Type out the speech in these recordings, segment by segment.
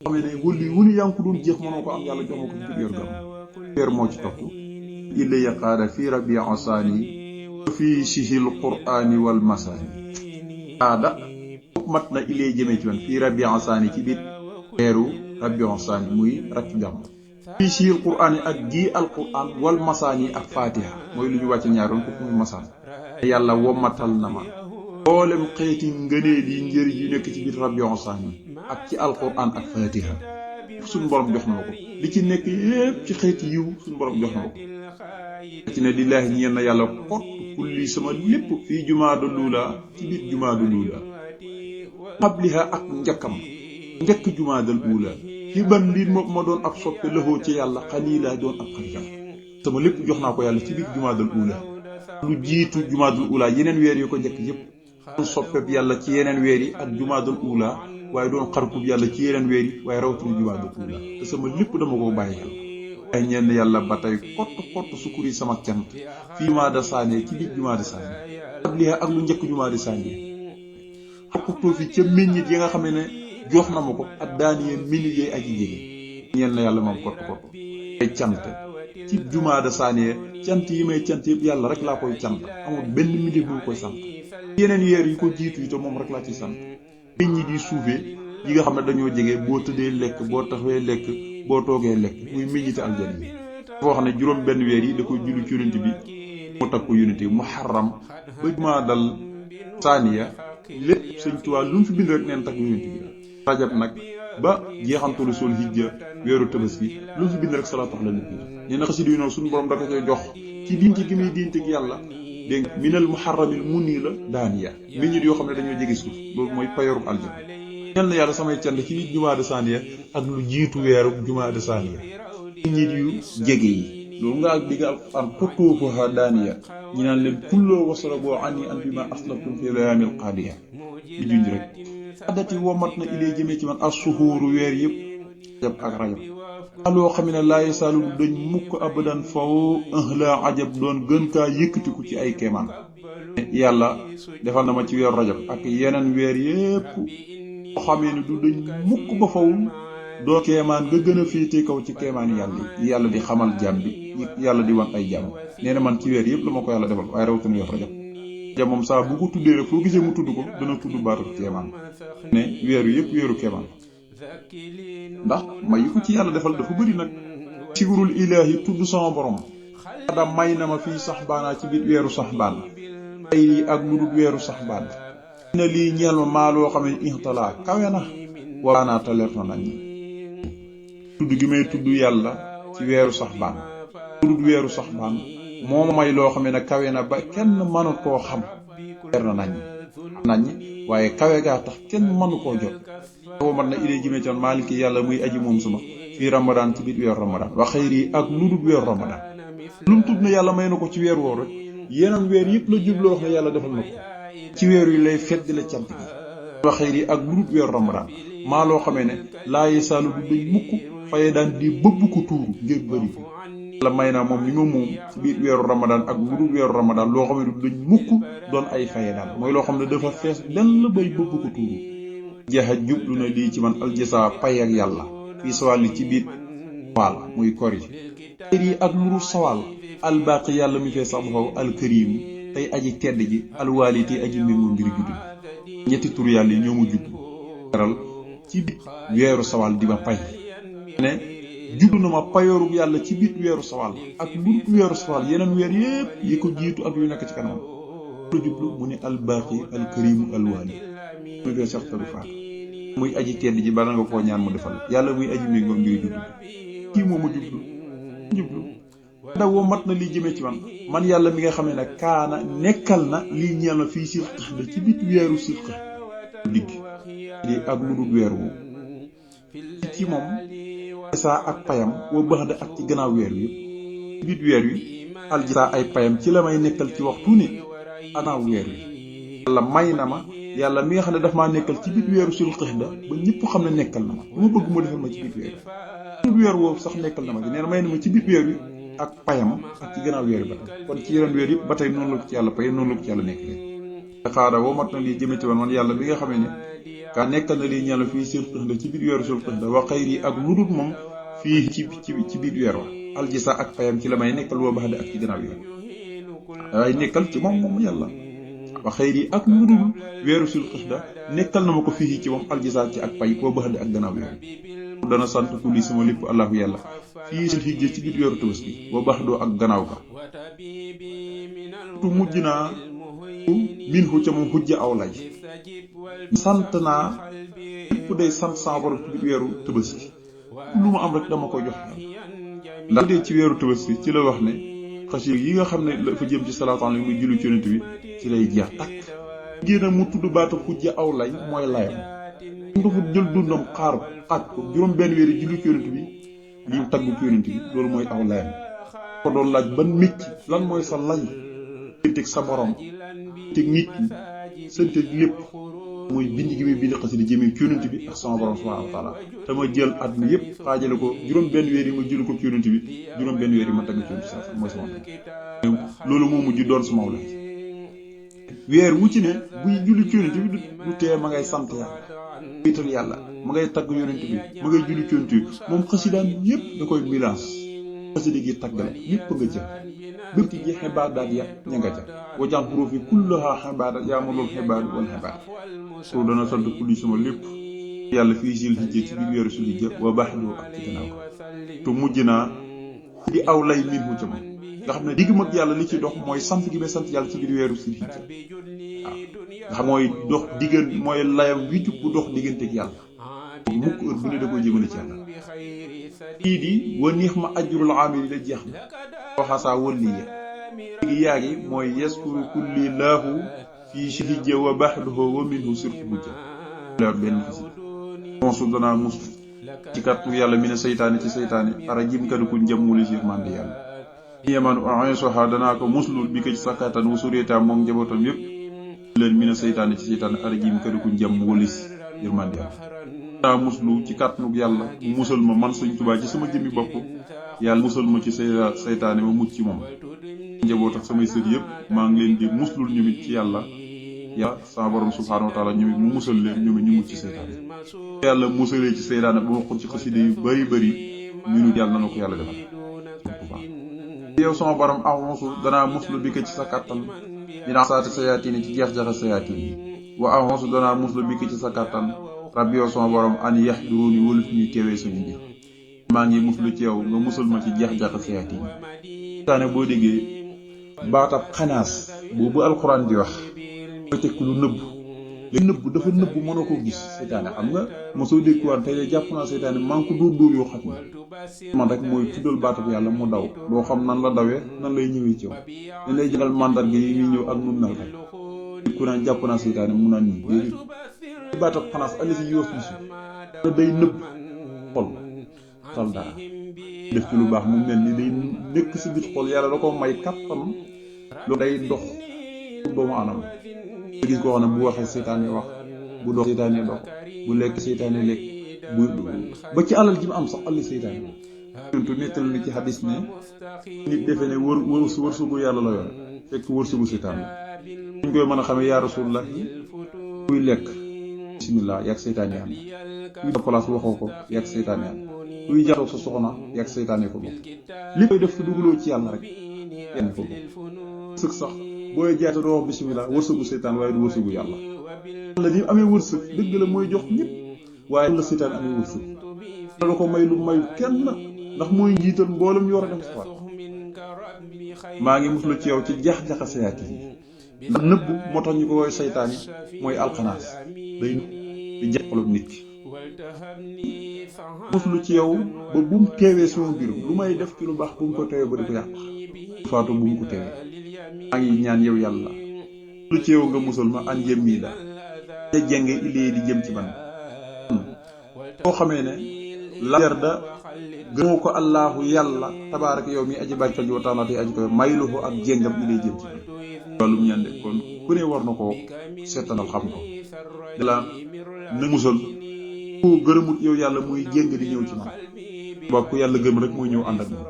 xam ne wëlli wu ni yaa ngi ko doon jeex mënoo ko am yàlla jox ma ko ci biir weeru gàmm weer moo ci topp illa yaqaada fi rabi asaani fi sihil qur'aani wal masaani aada mat na ilee jëmee ci man fii rabi asaani ci biir weeru rabi asaani muy rakk gàmm fii sihil qur'aani ak ji al qur'aan wal masaani ak fatiha mooy lu ñu wàcc ñaaroon ko muy masaan yàlla womatal na ma mboolem xeeti ngëneel yi njëriñ yu nekk ci biir rabi asaani ak ci al qur'aan ak fatiha suñu borom jox na ma ko li ci nekk yépp ci xeeti yiw suñu borom jox na ma ko ci ne lillaahi ñeel na yàlla xott kulli sama lépp fii jumaada luula ci biir jumaada luula qabliha ak njëkkam njëkk jumaadal uula ci ban lii ma doon ab soppe lëxoo ci yàlla xaliila doon ab xaritam sama lépp jox naa ko yàlla ci biir jumaadal uula lu jiitu jumaadal uula yeneen weer yi ko njëkk yépp doon soppeb yàlla ci yeneen weer yi ak jumaadal uula waaye doon xarkub yàlla ci yeneen weer yi waaye rawatina jumaadal uula te sama lépp dama ko bàyyi yàlla ay ñenn yàlla ba tey kott sukuri sama cant fii jumaada saane ci biir jumaada saane qabliha ak lu njëkk jumaada saane xokkutoo fi ca meññit yi nga xam ne jox na ma ko ak daaniyee minit yee aji jege ñeen na yàlla moom kott ay cant ci jumaada saaniye cant yi may cant yëpp yàlla rek laa koy cant amul benn minit bu koy sant yeneen yeer yi ko jiitu yi te moom rek laa ci sant meññit yi suufee yi nga xam ne dañoo jege boo tëddee lekk boo taxawee lekk boo toogee lekk muy meññiti aljana yi dafa wax ne juróom benn weer yi da koy julli ci yonent bi mu takk ko yonent bi muharram ba jumaadal saaniya lépp sëñ Tuubaa lu mu fi bind rek neen takk yonent bi rajab nag ba jeexantalu sol hijja weeru tabaski lu mu fi bind rek salaatu ala nabi nee na xasida yi noonu suñu borom da ko koy jox ci diinte gi muy diinte gi yàlla dégg minal muharramil munii la daaniya meññit yoo xam ne dañoo jege suuf loolu mooy payorum aljana ñen na yàlla samay cant ci jumaada saaniya ak lu jiitu weeru jumaada saaniya meññit yu jege yi loolu nga ak digga alquran xutuufuha daaniya ñi naan leen kulloo wasara boo ani an bi ma aslaftum fi layaamil qaadiya di junj rek addati womat na ilee jëmee ci man as-suhuuru weer yëpp rajab ak rajab aloo xam ne laayi saalu du dañ mukk abadan faw la ajab doon gën kaa yëkkatiku ci ay keemaan yàlla defal na ma ci weeru rajab ak yeneen weer yëpp boo xamee ne du dañ mukk ba faw doo keemaan nga gën a féete kaw ci keemaan yàlla di xamal jàmm bi yàlla di wan ay jàmm nee na man ci weer yëpp la ma ko yàlla defal waaye rawatina weeru rajab ja moom saa bu ko tuddee rek foo gisee mu tudd ko dana tudd baatu keemaan ne weeru yëpp weeru keemaan ndax may ko ci yàlla defal dafa bëri nag sigurul ilaahi tudd sama borom ada may na ma fii saxbaana ci biir weeru saxbaan ay ak lu dul weeru saxbaan na lii ñeel ma maa loo xam ne intalaa kawe na waanaa taleer na nañ tudd gi may tudd yàlla ci weeru saxbaan lu dul weeru saxbaan moo ma may loo xam ne kawe na ba kenn mënu koo xam leer na nañ waaye kawe gaa tax kenn mënu koo jot boo mat na idée jëmee ci maaliki yàlla muy aji moom suma fii ramadan ci biir weeru ramadan wa xayri ak lu dul weeru ramadan lu mu tudd ne yàlla may na ko ci weer woo rek yeneen weer yëpp la jubloo wax ne yàlla defal na ko ci weer yi lay fedd la cant gi wa xayri ak lu dul weeru ramadan maa loo xamee ne laa yesaalu du dañ mukk faye daan di bëbb ko tuuru ngir bëri yàlla may naa moom li ma moom ci biir weeru ramadan ak lu dul weeru ramadan loo xam ne du dañ mukk doon ay faye daan mooy loo xam ne dafa fees den la bay bëbb ko tuuru jeexa jublu na lii ci man aljasa pay ak yàlla fii sawal ci biir waal muy kori yi ak nuru sawal albaqi yàlla mi fee sax bu faw alkarimu tey aji tedd ji alwaali tey aji mbir mu ngir juddu ñetti tur yàlla yi ñoo mu jublu teral ci biir weeru sawal di ma pay ne jublu na ma payooru yàlla ci biir weeru sawal ak lu weeru sawal yeneen weer yépp yi ko jiitu ak yu nekk ci kanam lu jublu mu ne albaqi alkarimu alwaali muy fee sax taru faat muy aji tedd ji bala nga koo ñaan mu defal yàlla muy aji mbir mu ngir juddu kii moo ma jublu da woo mat na lii jëmee ci man yàlla mi nga xam ne nag kaana nekkal na lii ñeel na fii sil xixda ci biir weeru sil xix digg di ak lu dul weer woo ci moom saa ak payam woo bëx da ak ci gannaaw weer wi ci biir weer wi aljisaa ay payam ci la may nekkal ci waxtu ne gannaaw weer wi yàlla may na ma yàlla mi nga xam ne daf maa nekkal ci biir weeru sil xixda ba ñëpp xam ne nekkal na ma lu ma bëgg moo defal ma ci biir weer woowu sax nekkal na ma ci nee na may na ma ci biir weer wi ak payam ak ci gannaaw weer ba tey kon ci yeneen weer yëpp ba tey noonu la ko ci yàlla pay noonu la ko ci yàlla nekk xaada woo mat na lii jëme ci man yàlla bi nga xamee ne kaa nekkal na li ñala fii sil xëxda ci biir weeru sil xëxda wa xayri ak ludut moom fii ci biir weer wa aljisa ak payam ci la may nekkal woo baxde ak ci gannaaw yoon waaye nekkal ci moom yàlla wa xayri ak ludut weeru sil xëxda nekkal na ma ko fii ci moom aljisa ci ak pay woo baxde ak gannaaw yoon dana sant ku li sama lépp allahu yàlla fii sil xijja ci biir weeru tabaski woo baxdoo ak gannaaw ga tu mujj naa min hu ca moom xujja aw lay sant naa lépp day sant sama borom ci biir weeru tabaski lu ma am rek dama koy jox ndax dee ci weeru tabaski ci la wax ne xasida yi nga xam ne dafa jëm ci salaatu alayhi muy julli ci yonent bi ci lay jeex takk génn mu tudd baatu xujja aw lay mooy layam dafa jël dundam xaaj ko juróom benn weeri julli ci yonent bi lim taggu ci yonent bi loolu mooy aw layam ko doon laaj ban mécc lan mooy sa lay teg sa borom teg nit ñi sante lépp mooy bind gi muy bind xasida jëmee ci yonent bi ak sama borom subhanahu wa taala te ma jël at mi yëpp xaajale ko juróom benn weer yi ma julli ko ci yonent bi juróom benn weer yi ma tagg ci yonent bi mooy sama loolu moo mujj doon sama lay weer wu ci ne buy julli ci yonent bi du tee ma ngay sant yàlla wiital yàlla ma ngay tagg yonent bi ma ngay julli ci yonent bi moom xasidaan yëpp da koy milance xasida gi tagg la yëpp nga jël bëti ji xibaadaat ya ña nga ca wajan xurufi kullaha xibaadaat yaa ma loolu xibaad wal xibaad soo dana sant kulli sama lépp yàlla fii sil hijja ci biir weeru sul hijja wa baxdoo ak ci gannaaw ko te mujj naa di aw lay min hu ca moom nga xam ne digg mag yàlla li ci dox mooy sant gi may sant yàlla ci biir weeru sul hijja waaw nga xam mooy dox diggan mooy layam wi jub bu dox diggante ak yàlla mukk heure bu ne da koy jëmale ci yàlla kii di wa niix ma ajrul amili la jeex na waxasaa wëlli ya léegi yaa ngi mooy yaskuru kulli laahu fii hijja wa baxduhu wa minhu sirtu hujja la benn xasi monsu danaa mus ci kàttu yàlla mi ne seytaane ci seytaane ara jim kadu ku njëmmuli ci mànd yàlla yemanu soxa danaa ko muslul bi ko ci sakkatan wu sureetaam moom njabootam yépp leen mi ne seytaane ci seytaane ara jim kadu ku njëmm walis yërmande yàlla danaa muslu ci kàttanug yàlla mu musal ma man Sëñ Tuubaa ci sama jëmmi bopp yàlla musal ma ci seytaane ma mucc ci moom njaboot ak samay sët yëpp maa ngi leen di muslul ñu mit ci yàlla sama borom subhaanahu wa taala ñu mit mu musal leen ñu mit ñu mucc ci seytaane yàlla musalee ci seytaane ba ma xul ci xasida yu bari bari ñu yàlla na ko yàlla defal yow sama borom amusu danaa muslu bi ko ci sa kàttan dina saati sayaatini ci jeex-jaxe sayaatini wa amusu danaa muslu bi ko ci sa kàttan rabbi yow sama borom an yahduruni wëluf ñuy teewee suñu mbir maa ngi muslu ci yow nga musal ma ci jeex-jaxe sayaatini seytaane boo déggee baatab xanaas boobu alxuraan di wax mooy tekk lu nëbb léegi nëbb dafa nëbb mënoo koo gis seytaane xam nga mosoo dékkuwaan tey jàpp naa seytaane maa ngi ko dóor yoo xam ne man rek mooy tuddal baatab yàlla mu daw doo xam nan la dawee nan lay ñëwee ci yow dañ lay jàngal mandarga yi muy ñëw ak nun mel rek ku naan jàpp naa seytaane mu naan nii déedéet baatab xanaas ali si yoos bisu da day nëbb xol tal dara def ci lu baax mu mel ni day nekk si biir xol yàlla da ko may kattan loolu day dox doomu anam gis koo xam ne bu waxee seytaane wax bu dox seytaane dox bu lekk seytaane lekk bu ba ci alal ji mu am sax alal seytaane tu nettal ni ci xadis ne nit defe ne wërsëgu yàlla la yore fekk wërsëgu seytaane la ñu koy mën a xamee yaa rasulullah kuy lekk bismillah yàgg seytaane am kuy place waxoo ko yàgg seytaane am kuy jaxoo sa soxna yàgg seytaane ko bokk li koy def dugaloo ci yàlla rek yenn ko bokk sëg sax booy jaay te doo wax bismillah wërsëgu seytaan waaye du wërsëgu yàlla la ni amee wërsëg dëgg la mooy jox ñëpp waaye la seytaan amee wërsëg da ko may lu mayu kenn ndax mooy njiital mboolem ñu war a dem safar maa ngi muslu ci yow ci jax-jaxa sayaati yi ndax nëbb moo tax ñu ko woy seytaan yi mooy alxanaas day di jaxalub nit ki muslu ci yow ba bu mu teewee sama mbir lu may def ci lu baax bu mu ko teewee ba di ko yàq faatu bu mu ko teewee maa ngi ñaan yow yàlla lu ci yow nga musal ma an jëm mii la te jenge ilee di jëm ci man boo xamee ne la da gëmoo ko allahu yàlla tabaaraka yow mi aji bàjj wa taala te aji ko mayluhu ak jéngam ilee jëm ci man loolu mu ñaan de kon ku ne war na koo seetanal xam ko de la na musal ku gërëmut yow yàlla muy jéng di ñëw ci man ba ku yàlla gërëm rek mooy ñëw ànd ak moom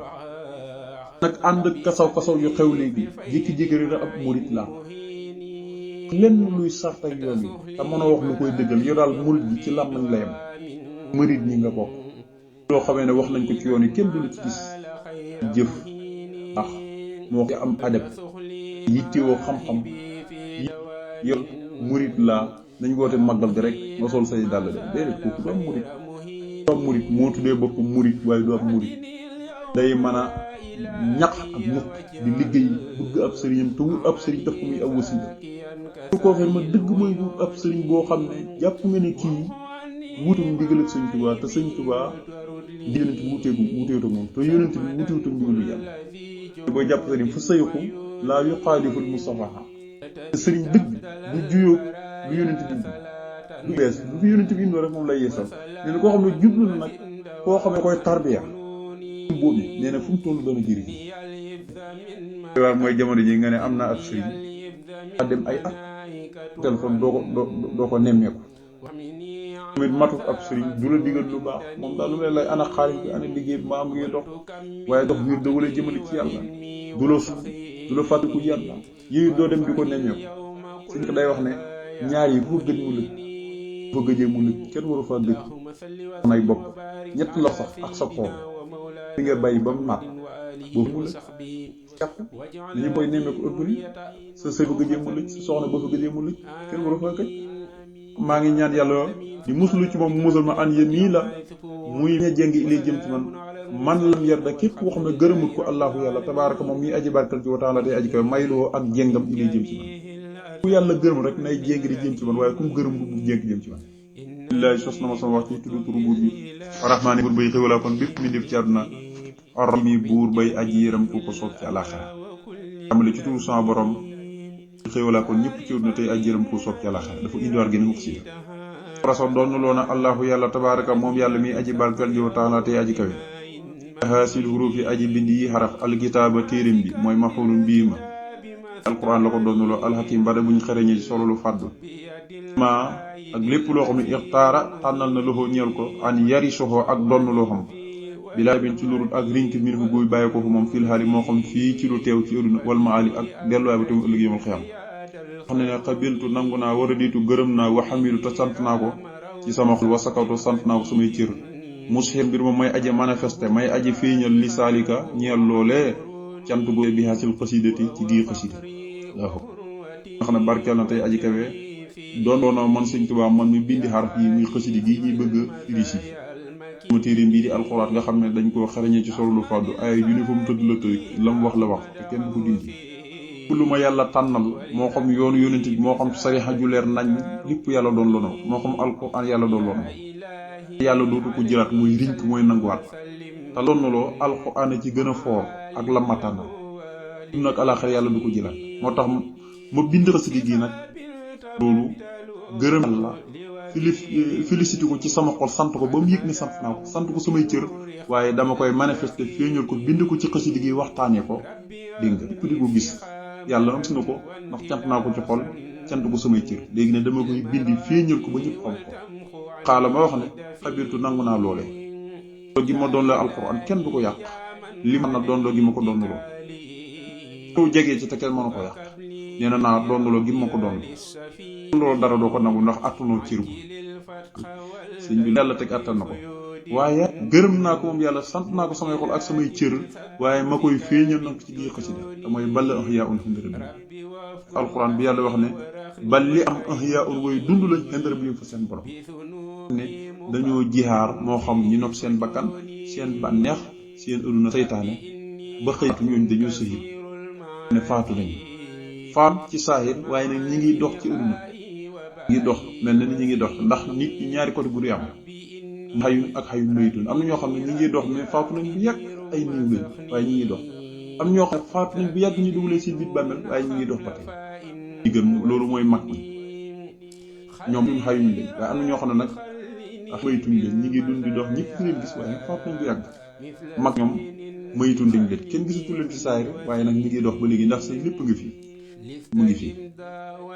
nag ànd kasaw yu xew léegi jékki-jékki rek ab murit la lenn luy sart ak yoon yi te mën a wax lu koy dëggal yow daal murid gi ci làmmañ la yem murid ñi nga bokk loo xamee ne wax nañ ko ci yoon yi kenn du la ci gis jëf ndax moo ko am adab yittewoo xam-xam yow murid laa nañ woote màggal gi rek nga sol say dàll dem déedéet kooku du am murid moo tuddee bopp murid waaye du am murid day mën a ñaq ak mukk di liggéey bëgg ab sëriñam te wut ab sëriñ daf ko muy ab wasila su ko fee ma dëgg mooy wut ab sëriñ boo xam ne jàpp nga ne kii wutum ndigal ak sëñ Tuubaa te sëñ Tuubaa yonent bi wuteetu moom te yonent bi wuteetu ndigalu yàlla booy jàpp sëriñ fa sayxu laa yuxaaliful Mustafa te sëriñ dëgg du juyoo lu yonent bi du bees lu fi yonent bi indoo rek moom lay yeesal nee na koo xam ne jublu na nag koo xam ne koy tarbiya boobu nee na fu mu toll dana jëriñ waaw mooy jamono ji nga ne am naa ab sëriñ a dem ay at téléphone doo ko nemmeeku tamit matut ab sëriñ du la digal lu baax moom daal lu mel lay ana xaalis bi ana liggéey bi maa ngi dox waaye dox wir da wala jëmale ci yàlla du la fàttiku yàlla yooyu doo dem di ko nemmeeku suñ ko day wax ne ñaar yi bu gëj mu lëj bu gëjee mu lëj kenn waru faa gëj nay bopp ñett la sax ak sa xool li nga bàyyi ba mu naat boobu mu lëj jàpp dañu koy nemmeeku ëpp ni sa sëy ba gëjee mu lëj sa soxna ba fa gëjee mu lëj kenn waru faa gëj maa ngi ñaan yàlla di muslu ci moom musal ma an yéen nii la muy ña jéngi ilay jëm ci man lam yar da képp koo xam ne gërëmut ko allahu yàlla tabaaraka moom miy aji barkal ci wa taala day aji kawe mayloo ak jéngam ilay jëm ci man ku yàlla gërëm rek nay jéngi di jëm ci man waaye ku mu gërëm bu jéngi jëm ci man billahi sos na ma sama wax ci tudd turu buur bi arrahmaani buur bay xéwalaa kon bépp mi ndef ci àdduna arrahimi buur bay aji yëram ku ko soob ci àlaxira amale ci turu sama borom xéwalaa kon ñëpp ci àdduna tey aji yëram ku soob ci àlaxira dafa indiwaat gën a mukk si raso doon loona allahu yàlla tabaaraka moom yàlla mi aji barkal ji wa taala tey aji kawe haasil hurufi aji bind yi xaraf alkitaaba téerim bi mooy maxulun bii ma alquran la ko doonuloo alxakim ba da buñ xereñee ci solo lu fàddu ma ak lépp loo xam ne ixtaara tànnal na loxo ñeel ko an yari soxoo ak donn loo xam bilaa bin ci lurut ak rink min fu buy bàyyi ko fu moom fil xaali moo xam fii ci lu teew ci ëdduna wal maali ak delluwaay ba tamit ëllëg yomal xiyam xam ne xabiltu nangu naa war a diitu gërëm naa waxamilu te sant naa ko ci sama xol wasakawtu sant naa ko samay cër mushir mbir moom may aji manifesté may aji feeñal li saalika ñeel loolee cant bu bi hasil xasidati ci gii xasida waaw nga xam ne barkeel na tey aji kawe doon man Sëñ Tuubaa man mi bindi xaraf yi muy xasida gi ñuy bëgg a firi si ma téere bii di alxuraan nga xam ne dañ koo xarañee ci solo lu fàddu ay uniforme tëdd la tëj la mu wax la wax te kenn ko dindi lu ma yàlla tànnal moo xam yoonu yonent bi moo xam sarixa ju leer nañ lépp yàlla doon lono moo xam alxuraan yàlla doon lono yàlla dootu ko jëlaat muy rink mooy nanguwaat te lonnaloo alxuraan ci gën a foor ak la ma tànnal dund ak alaxir yàlla du ko jëlaat moo tax ma bind xasida gi nag loolu gërëm la félicité ko ci sama xol sant ko ba mu yëg ne sant naa ko sant ko samay cër waaye dama koy manifester feeñal ko bind ko ci xasida gi waxtaanee ko dégg nga di ko gis yàlla am si na ko ndax cant naa ko ci xol cant ko samay cër léegi ne dama koy bind feeñal ko ba ñëpp xam ko xaala ma wax ne xabirtu nangu naa loolee loo gi ma doon la alxuraan kenn du ko yàq li man na doon loo gi ma ko doon loo soo jegee ci te kenn mënu ko yàq nee na naa doon loo gi ma ko doon loolu dara doo ko nangu ndax attanoo cër bu sëñ bi yàlla teg attan na ko waaye gërëm naa ko moom yàlla sant naa ko samay xol ak samay cër waaye ma koy feeñal nag ci biir xasida te mooy bal ahyaa un inda rabbihim alxuraan bi yàlla wax ne bal li am ahyaa un way dund lañ inda rabbihim fa seen borom ne dañoo jihaar moo xam ñi nopp seen bakkan seen bànneex seen ëdduna saytaane ba xëytu ñooñ dañoo sëhir ne faatu nañu faam ci saahir waaye nag ñi ngi dox ci ëdduna ngi dox mel na ni ñi ngi dox ndax nit ñi ñaari côté bu du am xayun ak xayun mayitun am na ñoo xam ne ñi ngi dox mais faatu nañ bu yàgg ay niw lañ waaye ñi ngi dox am ñoo xam ne faatu nañ bu yàgg ñu dugalee si biir bàmmeel waaye ñi ngi dox ba tey ñi gëm loolu mooy mag ñi ñoom ñun xayuñ lañ waaye am na ñoo xam ne nag ak mayituñ leen ñi ngi dund di dox ñëpp leen gis waaye faatu nañ bu yàgg mag ñoom mayituñ lañ leen kenn gisatu leen ci saayir waaye nag ñi ngi dox ba léegi ndax seen lépp nga fi mu ngi fi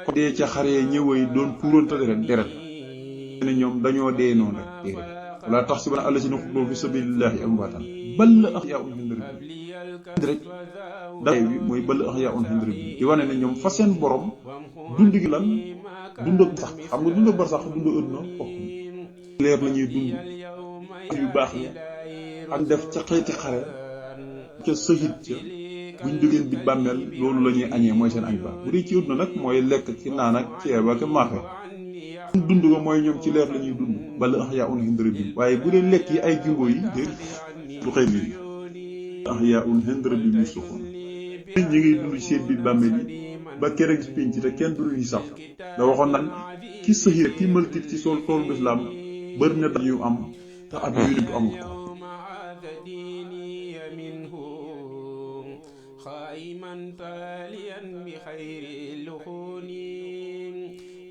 ko dee ca xaree ñëwee doon tuuroonte deret ne ñoom dañoo dee noonu rek déedéet wala taxsibanna allazina qutilu fi sabilillahi amwaatan bal ahyaa'un 'inda rabbihim rek day bi mooy bal ahyaa'un 'inda rabbihim di wane ne ñoom fa seen borom dund gi lan dund ak sax xam nga dund ak bar sax dund ëdduna bokk leer la ñuy dund yu baax ya ak def ca xeeti xare ca sëhit ca buñ jógeen bi bàmmeel loolu la ñuy añee mooy seen añ baax bu dee ci ëdduna nag mooy lekk ci naan ak ceeb ak maafe dund ko mooy ñoom ci leer la ñuy dund bal ahyaa'un 'inda rabbihim waaye bu dee lekk yi ay jumbo yi dé du xëy bi ahyaa'un 'inda rabbihim yurzaquun ñi ngi dund ci seen biir bàmmeel yi ba keroog pinc te kenn du ñu sax da waxoon nag ki sëhir ki mëltit ci sol toolu lislaam bari na dañu am te ab yonent amul ko خائما تاليا بخير اللخون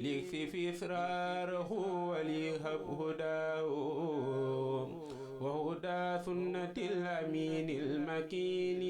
ليكفي إسراره وليهب هداه وهدى سنة الأمين المكين